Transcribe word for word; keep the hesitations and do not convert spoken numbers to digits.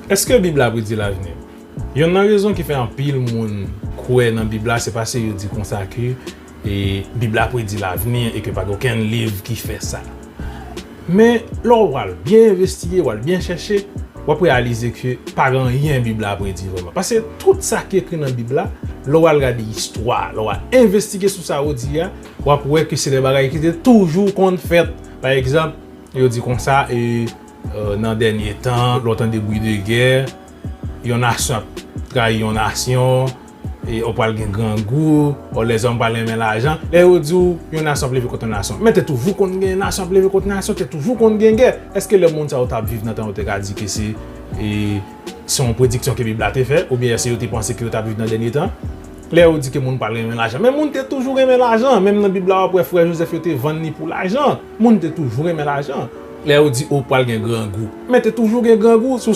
Èske Bib la predi lavni? Yonn nan rezon ki fè anpil moun kwè nan Bib la, se paske yo di konsa ke e, Bib la predi lavni e ke pa gen okenn liv ki fè sa. Men, lè w al byen envestige, w al byen chèche, w ap reyalize ke pa gen anyen Bib la predi vrèman. Paske tout sa ki ekri nan Bib la, lè w al gade istwa, lè w al envestige sou sa yo di a, w ap wè ke se de bagay ki te toujou konn fèt. Pa egzanp, yo di konsa, e, e, nan dènye tan, lè w tande bri de gè, yon nasyon ap trayi yon nasyon, e, ou pral gen grangou, ou lèzòm pral renmen lajan. Lè yo di w yon nasyon ap leve kont yon nasyon, men te toujou konn gen nasyon ap leve kont nasyon, te toujou konn gen gè. Èske lè moun sa yo t ap viv nan tan yo te ka di ke se, e, se yon prediksyon ke Bib la te fè, oubyen èske yo te panse ke yo t ap viv nan dènye tan? Lè yo di ke moun pral renmen lajan, men moun te toujou renmen lajan. Menm nan Bib la, w ap wè frè Jozèf yo te vann li pou lajan. Moun te toujou renmen lajan. Lè yo di, o, pral gen grangou, men te toujou gen grangou. Si w